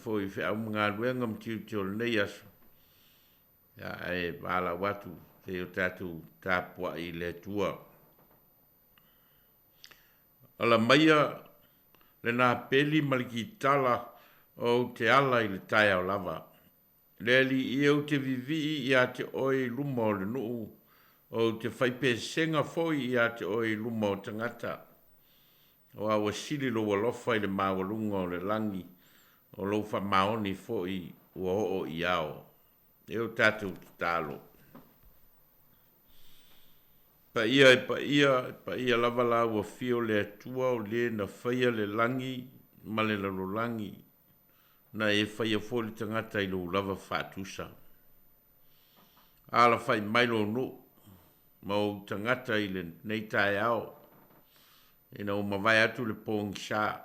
foi i feau ma galuega ma tiute o lenei aso, ia, ae valaau atu se i o tatou tapuai i le Atua. Ala maia lena peli ma le kitala ou te ala i le taeao lava. Le Alii e, ou te vivii ia te oe i luma o le nuu, ou te faipesega foi ia te oe i luma o tagata. Aua ua sili lou alofa i le maualuga o le lagi, o lou faamaoni foi ua oo i ao. E o tatou tatalo. Paia e paia, e paia lava la ua fio le Atua o le na faia le lagi ma le lalolagi, na e faia foi le tagata i lou lava faatusa. Alafai mai lou nuu ma ou tagata i lenei taeao, ina ua mavae atu le pogisa,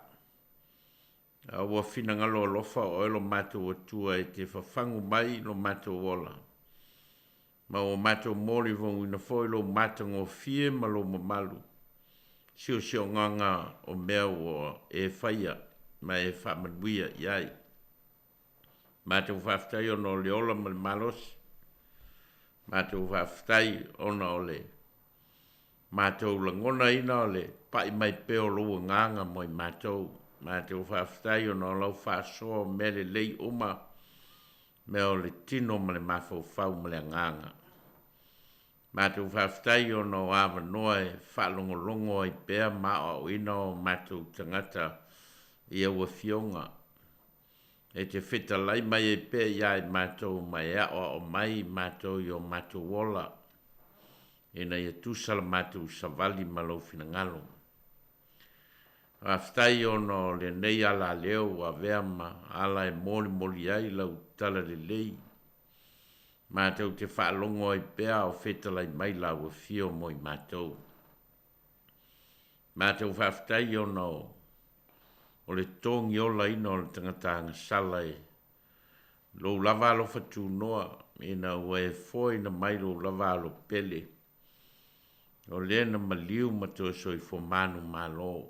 a ua finagalo alofa oe lo matou Atua e te fafagu mai lo matou ola, ma ua matou molivouina foi lou matagofie ma lou mamalu, siosiogaga o mea ua e faia ma e faamanuia i ai. Matou faafetai ona o le ola ma le malosi, matou faafetai ona o le matou lagonaina o le pai mai pea o lou agaga mo i matou. Matou faafetai ona o lau faasoa o mea lelei uma, mea o le tino ma le mafaufau ma le agaga. Matou faafetai ona o avanoa e faalogologo ai pea ma aoaoina o matou tagata i au afioga, e te fetalai mai ai pea ia i matou ma e aoao mai matou i o matou ola, ina ia tusa la matou savali ma lou finagalo. Faafetai ona o lenei alaleo ua avea ma ala e molimoli ai lau tala lelei, matou te faalogo ai pea o fetalai mai lau afio mo i matou. Matou faafetai ona o le togi olaina o le tagata agasala e lou lava alofa tunoa, ina ua e foaina mai lou lava alo pele, o lea na maliu ma toe soifua manumalo,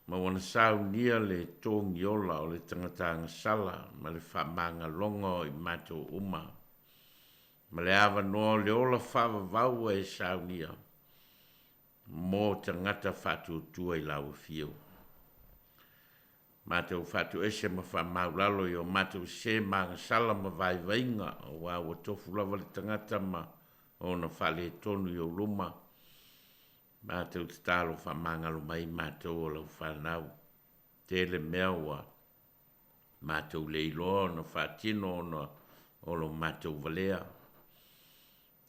ma ua na saunia le togi ola o le tagata agasala ma le faamagaloga o i matou uma, ma le avanoa o le ola faavavau ua e saunia mo tagata faatuatua i lau afio. Matou faatoese ma faamaulalo i o matou se magasala ma vaivaiga, aua ua tofu lava le tagata ma ona faaletonu i ou luma. Matou tatalo faamagalo mai matou o lau fanau, tele mea ua matou le iloa ona faatino ona o lo matou valea.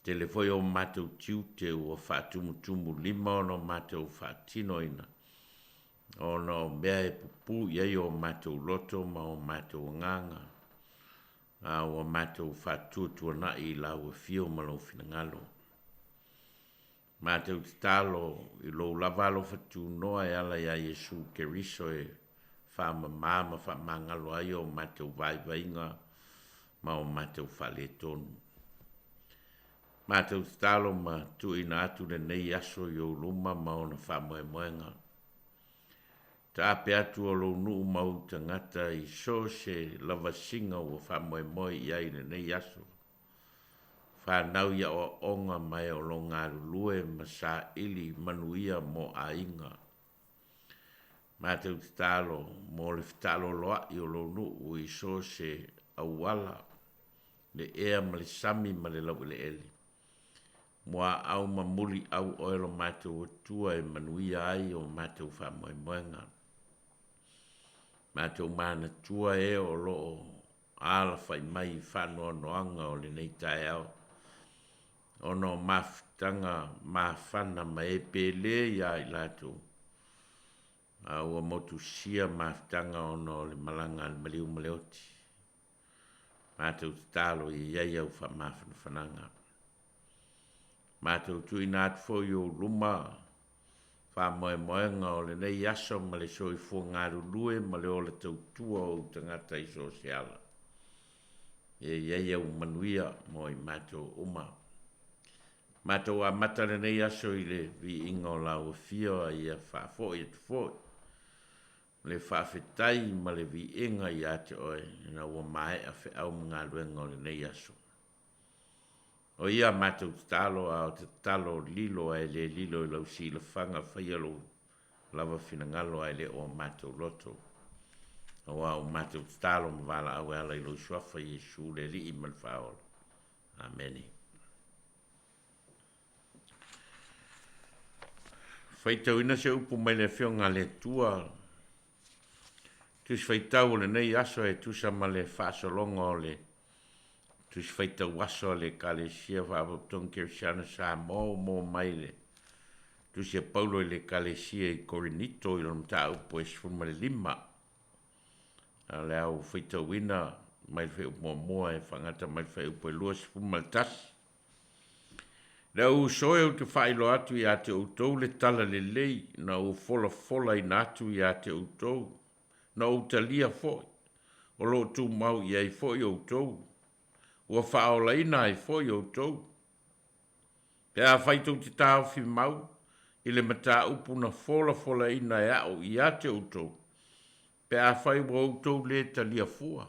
Tele foi o matou tiute ua faatumutumu lima ona o matou faatinoina, ona o mea e pupū i ai o matou loto ma o matou agaga, a ua matou faatuatuanai i lau afio ma lou finagalo. Matou tatalo i lou lava alofa tunoa e ala ia Iesu Keriso e faamama ma faamagalo ai o matou vaivaiga ma o matou faaletonu. Matou tatalo ma tuuina atu lenei aso i ou luma ma ona faamoemoega. Taape atu o lou nuu ma ou tagata i so o se lavasiga ua faamoemoe i ai i lenei aso. Fanau i aoaoga ma e o lo galulue ma saili manuia mo aiga. Matou tatalo mo le fetaaloloai o lou nuu i so o se auala, le ea ma le sami ma le laueleele. Muaau ma muliau oe lo matou Atua e manuia ai o matou faamoemoega. Matou manatua e o loo alafai mai i faanoanoaga o lenei taeao, ona o mafutaga mafana ma e pele ia i latou, a ua motusia mafutaga ona o le malaga a le maliu ma le oti. Matou tatalo ia i ai au faamafanafanaga. Matou tuuina atu foi i ou luma faamoemoega o lenei aso ma le soifua galulue ma le ola tautua o ou tagata i so o se ala. Ia i ai au manuia mo i matou uma. Matou amata lenei aso i le viiga o lau afio, a ia faafoi atu foi. Le faafetai ma le viiga ia te Oe ina ua maea feau ma galuega o lenei aso. O ia a matou tatalo, a o tatalo lilo ae le lilo i lau silafaga, faia lou lava finagalo ae le o matou loto. Aua ua matou tatalo ma valaau e ala i lou Suafa Iesu le Alii ma le Faaola. Amene. Faitauina se upu mai le Afioga a le Atua, Tusi Faitau o lenei aso e tusa ma le faasologa o le Tusi Faitau Aso a le Ekalesia Faalapotopotoga Kerisiano Samoa ua maua mai le Tusi a Paulo i le Ekalesia i Korinito i lona mataupu e 15. A o le a ou faitauina mai le fuaiupu muamua e faagata mai le fuaiupu e 21. Le au uso e, ou te faailoa atu ia te outou le tala lelei na ou folafolaina atu ia te outou, na ou talia foi, o lo o tumau i ai foi outou, ua faaolaina ai foi outou. Pe afai tou te taofi mau i le mataupu na folafolaina e a'u ia te outou, pe afai ua outou lē talia fua.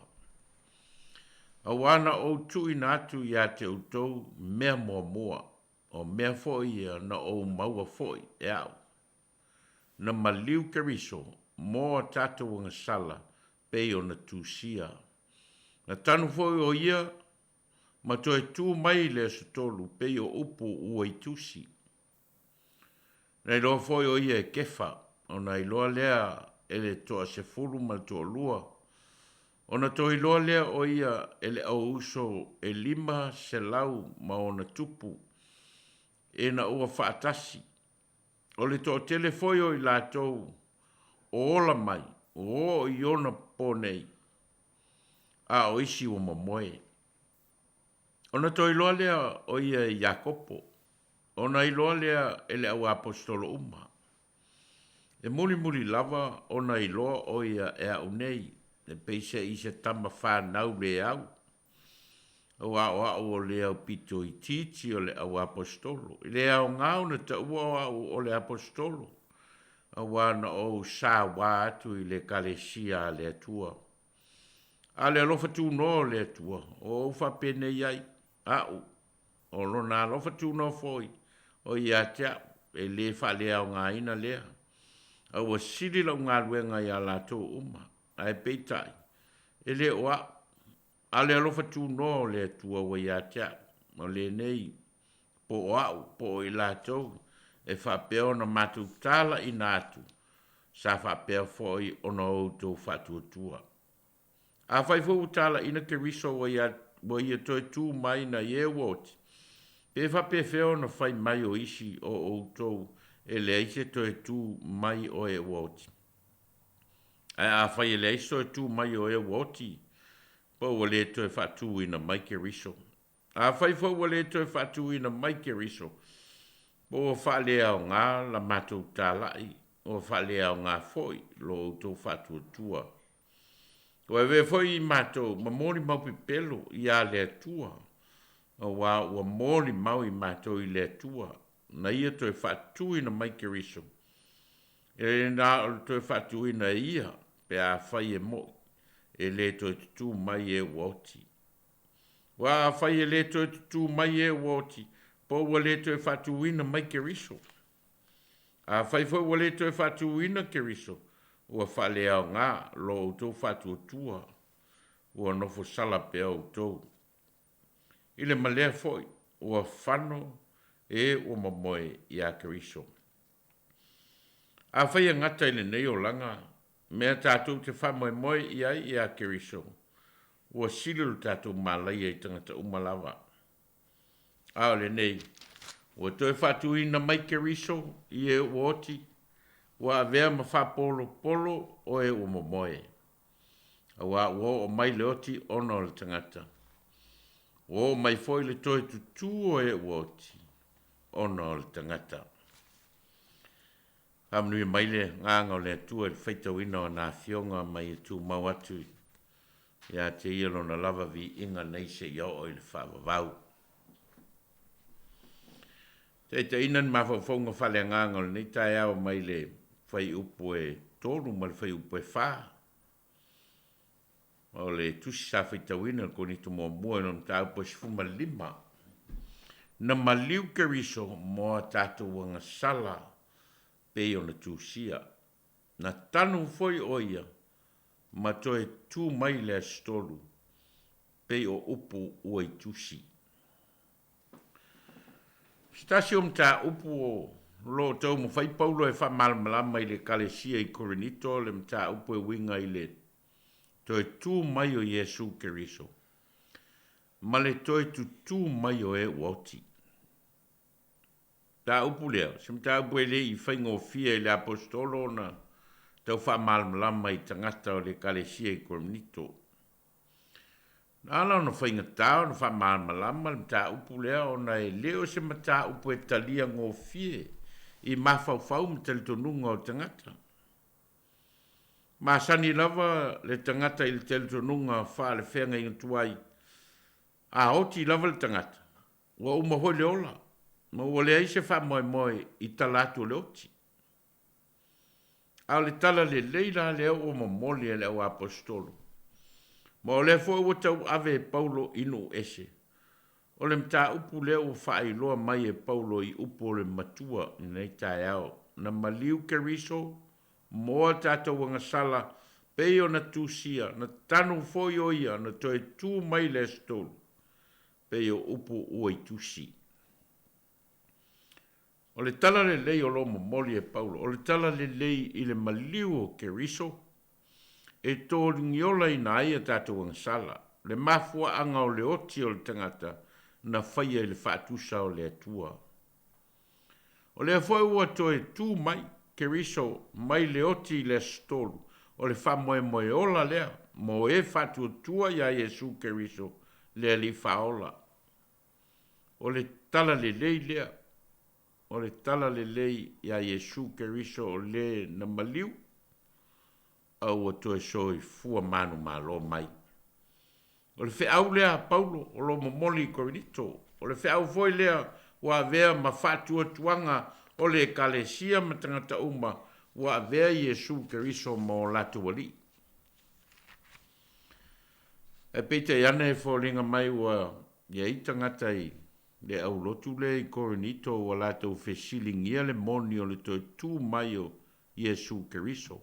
Auā na ou tuuina atu ia te outou mea muamua, o mea foi ia na ou maua foi e a'u, na maliu Keriso mo a tatou agasala pei ona tusia. Na tanu foi o ia ma toe tu mai i le aso tolu pei o upu ua i tusi. Na iloa foi o ia e Kefa, ona iloa lea e le toasefulu ma le toalua, ona toe iloa lea o ia e le auuso e 500 ma ona tupu ina ua faatasi. O le toatele foi o i latou o ola mai ua oo i ona po nei, a o isi ua momoe. Ona toe iloa lea o ia e Iakopo, ona iloa lea e le auaposetolo uma. E mulimuli lava ona iloa o ia e a'u nei, e peiseai se tama fanau le au, auā o a'u o le aupito itiiti o le auaposetolo. E le aogā ona taua o a'u o le aposetolo, auā na ou sauā atu i le Ekalesia a le Atua. A o le alofa tunoa o le Atua ua ou faapenei ai a'u, o lona alofa tunoa foi o ia te a'u, e lē faaleaogaina lea, a ua sili la'u galuega iā latou uma, ae peitai e le o a'u, a o le alofa tunoa o le Atua ua ia te a'u. O lenei, po o a'u po o i latou, e faapea ona matou tala'ina atu, sa faapea foi ona outou faatuatua. Afai foi ua tala'ina Keriso ua ia toe tu mai nai e ua oti, pe faapefea ona fai mai o isi o outou e leai se toe tu mai o e ua oti? Ae afai e leai se toe tu mai o e ua oti, po ua lē toe faatuina mai Keriso. Afai foi ua lē toe faatuina mai Keriso, po ua faaleaogā la matou tala'i, ua faaleaogā foi lo outou faatuatua. Ua avea foi matou ma molimau pepelo iā le Atua, auā ua molimau i matou i le Atua na ia toe faatuina mai Keriso. E le na o le toe faatuina e ia, pe afai e mo'i, e lē toe tutū mai e ua oti. Ua afai e lē toe tutū mai e ua oti, po ua lē toe faatuina mai Keriso. Afai foi ua lē toe faatuina Keriso, ua faaleaogā lo outou faatuatua, ua nofo sala pea outou. I le malea foi ua fano e ua momoe iā Keriso. Afai e gata i lenei olaga mea tatou te faamoemoe i ai iā Keriso, ua sili lo tatou malaia i tagata uma lava. A o lenei, ua toe faatuina mai Keriso i e ua oti, ua avea ma faapolopolo o e ua momoe, auā ua oo mai le oti ona o le tagata. Ua oo mai foi le toe tutū o e ua oti ona o le tagata. Faamanuia mai le agaga o le Atua i le faitauina o ana afioga ma ia tumau atu ia te ia lona lava viiga nei seia oo i le faavavau. Taitaiina ni mafaufauga faaleagaga o lenei taeao mai le fuaiupu e 3 ma le fuaiupu e 4. O le tusi sa faitauina i le Korinito muamua i lona mataupu e 15, na maliu Keriso mo a tatou agasala pei ona tusia. Na tanu foi o ia ma toe tu mai le aso tolu pei o upu ua i tusi. Se tasi o mataupu o lo o taumafai Paulo e faamalamalama i le Ekalesia i Korinito le mataupu e uiga i le toe tu mai o Iesu Keriso ma le toe tutū mai o e ua oti. Mataupu lea, se mataupu e le i faigofie i le aposetolo ona tau faamalamalama i tagata o le Ekalesia i Korinito. Na ala ona faigata ona faamalamalama le mataupu lea ona e le o se mataupu e talia gofie i mafaufau ma talitonuga o tagata. Masani lava le tagata i le talitonuga faale-feagaiga tuai, a oti lava le tagata, ua uma foi le ola, ma ua leai se faamoemoe i tala atu o le oti. A o le tala lelei la lea ua momoli e le auaposeitolo, ma o lea foi ua tauave e Paulo i nuu ese, o le mataupu lea ua faailoa mai e Paulo i upu o le Matua i lenei taeao, na maliu Keriso mo a tatou agasala pei ona tusia, na tanu foi o ia na toe tu mai le aso tolu, pei o upu ua i tusi. O le tala lelei o lo momoli e Paulo, o le tala lelei i le maliu o Keriso, e toligiolaina ai a tatou agasala, le mafuaaga o le oti o le tagata na faia i le faatusa o le Atua. O lea foi ua toe tu mai Keriso mai le oti i le aso tolu, o le faamoemoe ola lea mo e faatuatua iā Iesu Keriso le Alii Faaola. O le tala lelei lea, o le tala lelei iā Iesu Keriso o le na maliu, a ua toe soifua manumalo mai. O le feau lea a Paulo o lo o momoli i Korinito, o le feau foi lea ua avea ma faatuatuaga o le Ekalesia ma tagata uma ua avea Iesu Keriso ma o latou Alii. Ae peitai ane e foliga mai ua i ai tagata i le aulotu lea i Korinito ua latou fesiligia le moni o le toe tu mai o Iesu Keriso,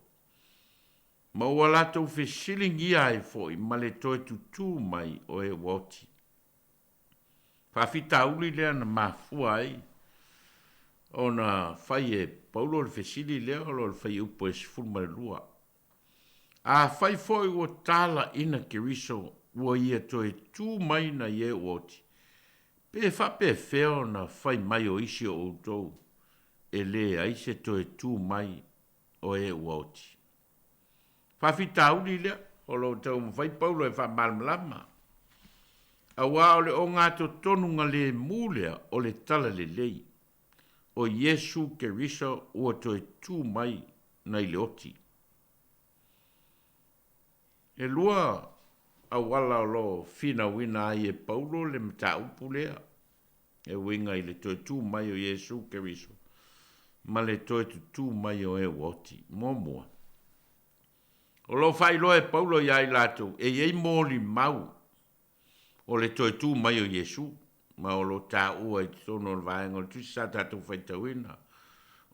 ma ua latou fesiligia ai foi ma le toe tutū mai o e ua oti. Faafitauli lea na mafua ai ona fai e Paulo le fesili lea o lo o le fuaiupu e 12. Afai foi ua talaina Keriso ua ia toe tu mai nai e ua oti, pe faapefea ona fai mai o isi o outou e leai se toe tu mai o e ua oti. Faafitauli lea o lo o taumafai Paulo e faamalamalama, auā o le ogatotonuga lemu lea o le tala lelei o Iesu Keriso ua toe tu mai nai le oti. E lua auala o lo o finauina ai e Paulo le mataupu lea e uiga i le toe tu mai o Iesu Keriso ma le toe tutū mai o e ua oti. Muamua, o lo o faailoa e Paulo iā i latou e i ai molimau o le toe tu mai o Iesu, ma o lo o taua i totonu o le vaega o le tusi sa tatou faitauina,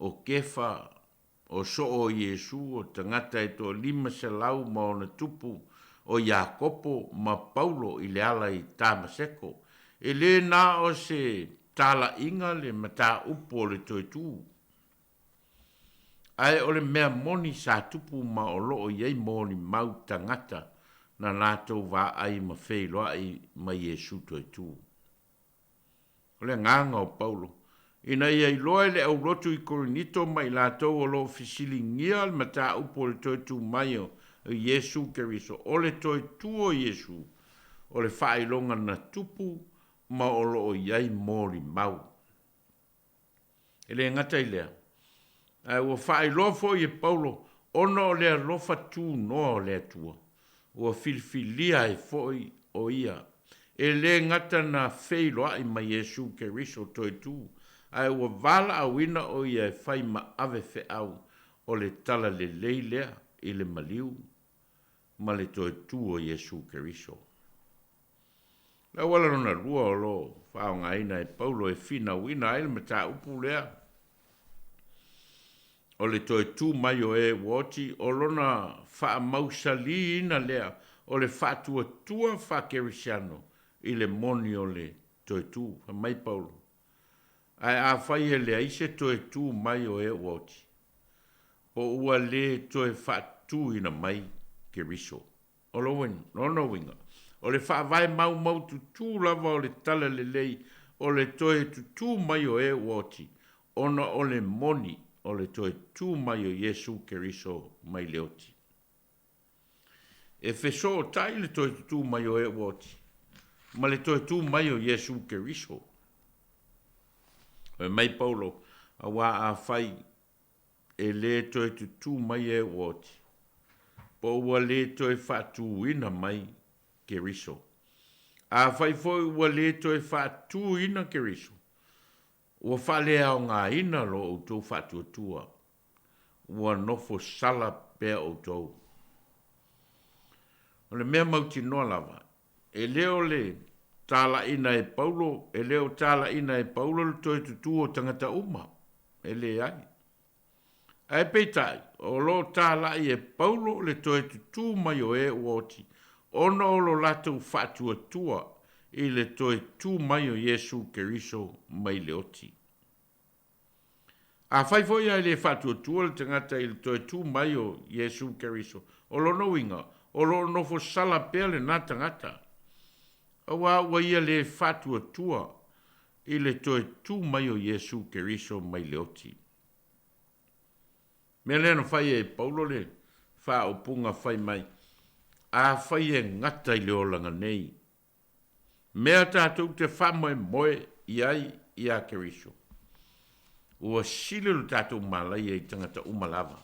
o Kefa, o soo o Iesu, o tagata e toa-500 ma ona tupu, o Iakopo ma Paulo i le ala i Tamaseko. E le na o se talaiga le mataupu o le toe tu, ae o le mea moni sa tupu ma o lo o i ai molimau tagata na latou vaai ma feiloai ma Iesu toe tu. O le agaga o Paulo, ina ia iloa e le aulotu i Korinito ma i latou o lo o fesiligia le mataupu o le toe tu mai o Iesu Keriso, o le toe tu o Iesu, o le faailoga na tupu ma o lo o i ai molimau. E le gata i lea, ae ua faailoa foi e Paulo ona o le alofa tunoa o le Atua, ua filifilia ai foi o ia, e le gata na feiloai ma Iesu Keriso toe tu, ae ua valaauina o ia e fai ma ave feau O le talalelei lea i le maliu ma le toe tu o Iesu Keriso. Le auala lona lua o lo o faaaogaina e Paulo e finauina ai le mataupu lea, o le toe tu mai o e ua oti, o lona faamausaliina lea o le faatuatua faakerisiano i le moni o le toe tu. Fai mai Paulo, Ae afai e leai se toe tu mai o e ua oti, po ua lē toe faatuina mai Keriso. O lona uiga, o le faavae maumaututu lava o le talalelei o le toe tutū mai o e ua oti, ona o le moni o le toe tu mai o Iesu Keriso mai le oti. E fesootai le toe tutū mai o e ua oti ma le toe tu mai o Iesu Keriso. Fai mai Paulo, Auā afai e lē toe tutū mai e ua oti, po ua lē toe faatūina mai Keriso. Afai foi ua lē toe faatūina Keriso, ua faaleaogaina lo outou faatuatua, ua nofo sala pea outou. O le mea mautinoa lava, e le o le talaiina e Paulo, e le o talaiina e Paulo le toe tutū o tagata uma, e leai. Ae peitai, o lo o talai e Paulo le toe tutū mai o e ua oti, ona o lo latou faatuatua i le toe tu mai o Iesu Keriso mai le oti. Afai foi ae le faatuatua le tagata i le toe tu mai o Iesu Keriso, o lona uiga, o lo o nofo sala pea lena tagata, auā ua ia le faatuatua i le toe tu mai o Iesu Keriso mai le oti. Mea lea na fai ai e Paulo le faaupuga fai mai, Afai e gata i le olaga nei, mea tatou te faamoemoe i ai iā Keriso, ua sili lo tatou malaia i tagata uma lava.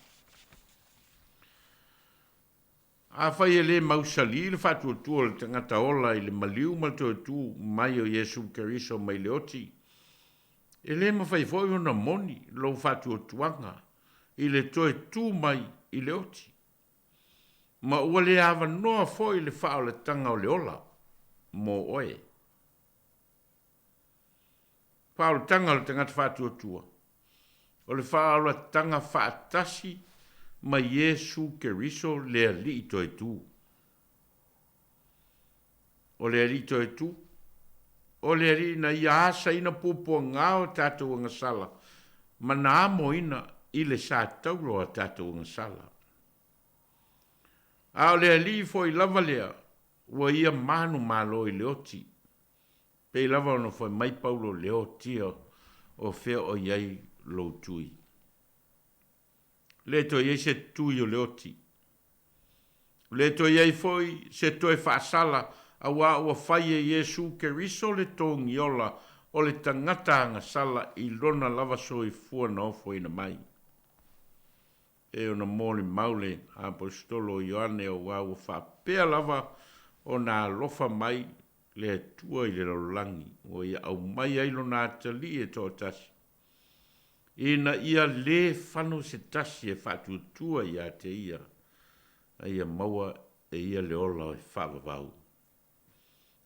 Afai e lē mausalī le faatuatua o le tagata ola i le maliu ma le toe tu mai o Iesu Keriso mai le oti, e lē mafai foi ona moni lou faatuatuaga i le toe tu mai i le oti, ma ua le avanoa foi le faaolataga o le ola mo oe. Faaolataga o le tagata faatuatua, o le faaolataga faatasi ma Iesu Keriso le Alii toe tu. O le Alii toe tu, o le Alii na Ia asaina puapuagā o tatou agasala ma na amoina i le sa taula o a tatou agasala. A o le Alii foi lava lea ua Ia manumalo i le oti, pei lava ona fai mai Paulo le otia o fea o i ai lou tui. Le toe i ai se tui o le oti. Le toe i ai foi se toe faasala, auā ua fai e Iesu Keriso le togiola o le tagata agasala i lona lava soifua na ofoina mai. E ona molimau le Aposetolo o Ioane auā ua faapea lava ona alofa mai le Atua i le lalolagi, ua Ia aumai ai Lona atalii e toatasi, ina ia lē fano se tasi e faatuatua ia te Ia, a ia maua e ia le ola e faavavau.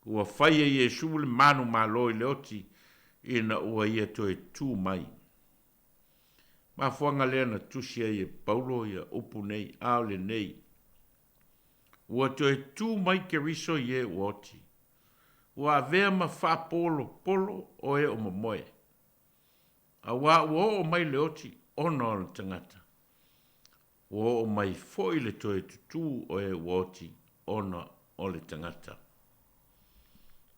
Ua fai e Iesu le manumalo i le oti ina ua Ia toe tu mai. Mafuaaga lea na tusi ai e Paulo ia upu nei, a o lenei, Ua toe tu mai Keriso i e ua oti, ua avea ma faapolopolo o e o momoe, auā ua oo mai le oti ona o le tagata, ua oo mai foi le toe tutū o e ua oti ona o le tagata.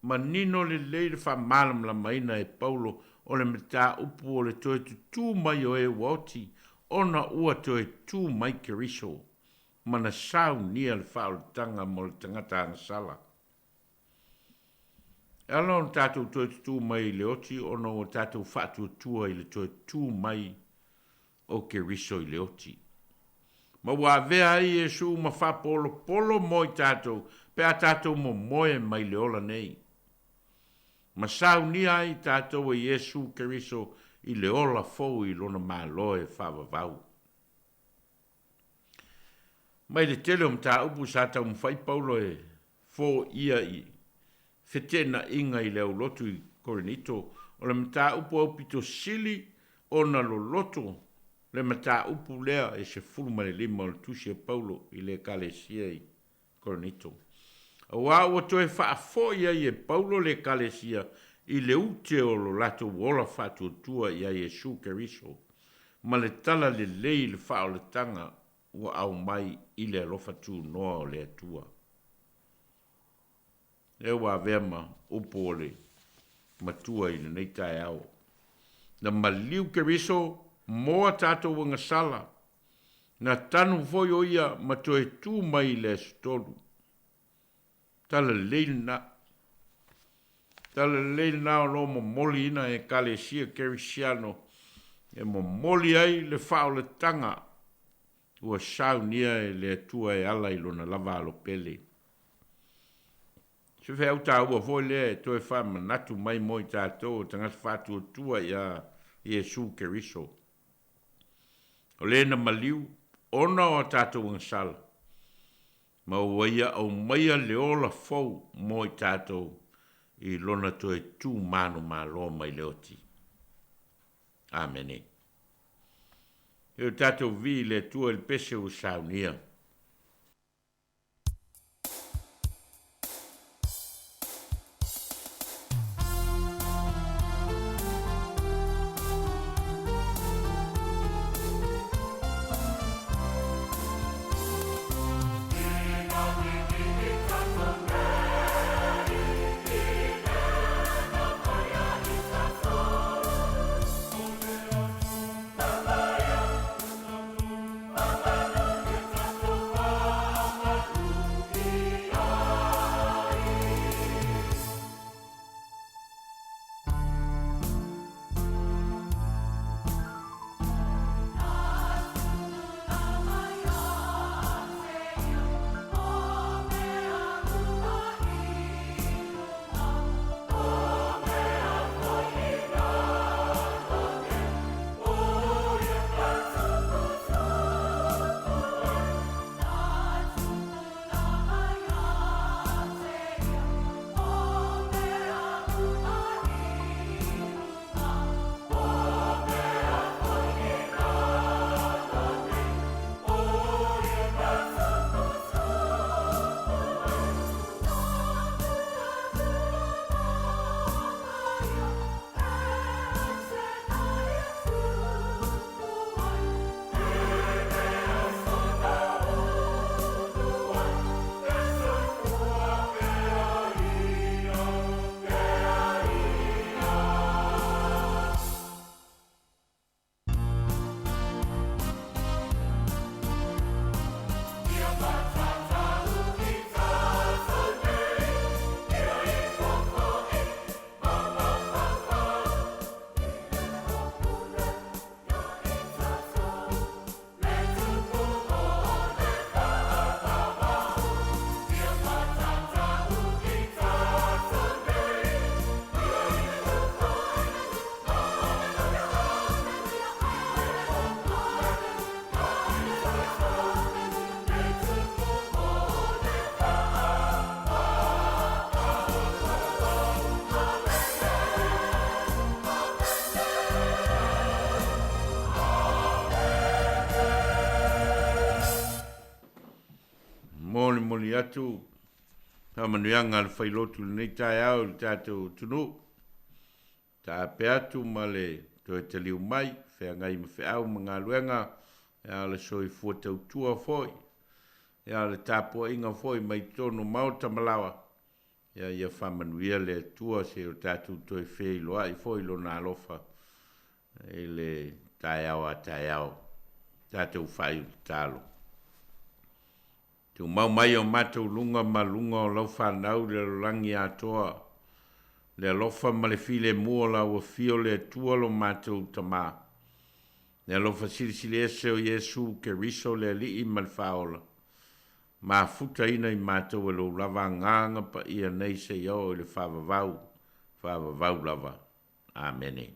Manino lelei le faamalamalamaina e Paulo o le mataupu o le toe tutū mai o e ua oti ona ua toe tu mai Keriso ma na saunia le faaolataga mo le tagata agasala. E ala ona tatou toe tutū mai i le oti ona ua tatou faatuatua i le toe tu mai o Keriso i le oti. Ma ua avea ai Iesu ma faapolopolo mo i tatou pe a tatou momoe mai le ola nei. Ma saunia ai i tatou e Iesu Keriso i le ola fou i Lona Malo e faavavau. Mai le tele o mataupu sa taumafai Paulo e foia i feteenaiga i le aulotu i Korinito, o le mataupu aupito sili ona loloto le mataupu lea e 15 o le tusi a Paulo i le Ekalesia i Korinito. Auā ua toe faafoi ai e Paulo le Ekalesia i le ute o lo latou ola faatuatua iā Iesu Keriso ma le tala lelei i le faaolataga ua aumai i le alofa tunoa o le Atua. Lea ua avea ma upu o le Matua i lenei taeao. Na maliu Keriso mo a tatou agasala, na tanu foi o ia ma toe tu mai i le aso tolu. Tala lelei lena. Tala lelei lena o lo o momoliina e Ekalesia Kerisiano e momoli ai le faaolataga ua saunia e le Atua e ala i Lona lava alo pele. Se feau taua foi lea e toe faamanatu mai mo i tatou o tagata faatuatua iā Iesu Keriso. O le na maliu ona o a tatou agasala, ma ua Ia aumaia le ola fou mo i tatou i Lona toe tu manumalo mai le oti. Amene. E o tatou vi i le Atua i le pese ua saunia. Molimoli atu faamanuiaga a le Failotu i lenei taeao i le tatou atunuu. Taape atu ma le toe taliu mai, feagai ma feau ma galuega, a o le soifua tautua foi, a o le tapuaiga foi mai totonu o maota ma laoa. Ia, ia faamanuia le Atua se o tatou toe feiloai foi i Lona alofa i le taeao a taeao. Tatou faaiu tatalo. Tumau mai o matou luga ma luga o lau fanau i le lalolagi atoa, le alofa ma le filemu o lau afio le Atua lo matou Tamā, le alofa silisili ese o Iesu Keriso le Alii ma le Faaola, mafutaina i matou e lou lava Agaga Paia nei seia oo i le faavavau, faavavau lava. Amene.